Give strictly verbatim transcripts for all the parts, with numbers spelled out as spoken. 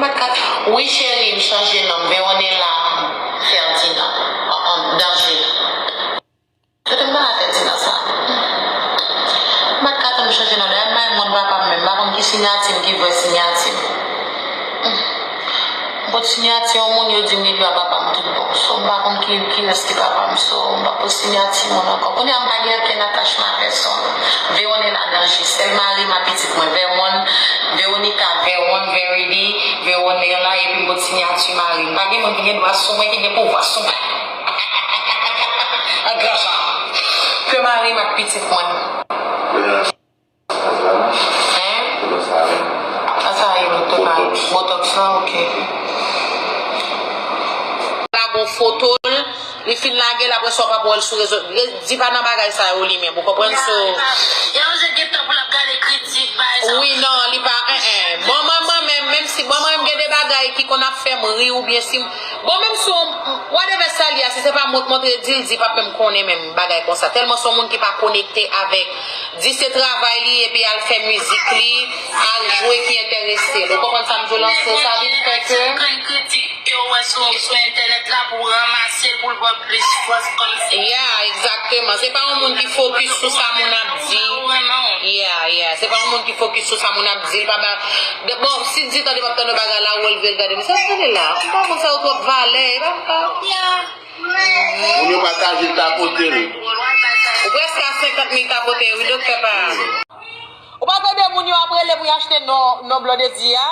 Wi, cheri, m chanje non m. Veronella Ferdinand. An, an, Danje. Kote m pale avè Dina sa? M pa t ka tann chanje non. Dayè m pa menm konn papa m menm. M pa konn ki siyati m, ki vrè siyati m. M pot siyati yon moun, yo di m li pa papa m tout bon. So, m pa konn ki, kilès ki papa m. So, m pa pot siyati moun ankò. Kounye a, m pa gen okenn atachman a pèsonn. Veronella Danje, sèl mari m ak pitit mwen. Verone, Veronica, Verone, Verity, Veronella, epi m pot siyati mari m. Pa gen moun ki gen dwa sou mwen, ki gen pouvwa sou mwen. Ak lajan. Ke mari m ak pitit mwen. Hein? Sa sa ye, dokte Mari? Botox lan, ok. La gon foto l, li fin lage l, apre sa w p ap wè l sou rezo. Di pa nan bagay sa yo li menm, ou konprann? So, Yon je gen tan pou l ap gade kritik, bagay sa. Wi, non, li pa, en, en. Bon, manman, menm, menm si, bon, manman, menm gen de bagay ki konn ap fè m ri, oubyen si, bon, menm si w, whatever sa li a, si se pa mont montre, di l, di, p ap menm konnen menm bagay konsa. Tèlman se yon moun ki pa konekte avèk, di se travay li, epi al fè mizik li, al jwe ki enterese l. Ou konprann sa m di w lan? So, sa vin fè ke Yo wè sou, sou entènèt la pou ranmase l, pou l pran plis fòs kòmsi. Yeah, egzakteman. Se pa yon moun ki fokis sou sa moun ap di. Yeah, yeah. Se pa yon moun ki fokis sou sa moun ap di. L pa ba, de, bon, si di tande m ap tande bagay la, ou wè l vin gade. Men sa tande la. M pa konn sa yo twòp valè. E pa, pa. Moun yo pataje l, tapote l. Ou prèske a senkant mil tapote, wi, doktè pa. Ou pa tande moun yo ap rele pou y achte non, non Blondedy a?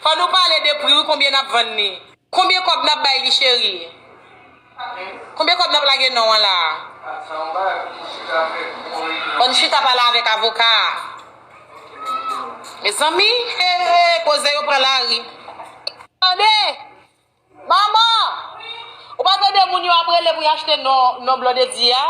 Fò nou pale de pri, wi, konbyen n ap vann li. Konbyen kòb n ap bay li, cheri? Konbyen kòb n ap lage non an la? Fò n chita pale avèk avoka a. Mezanmi, he, he, koze yo pran lari. Tande! Manman! Ou pa tande moun yo ap rele pou y achte non, non Blondedy a?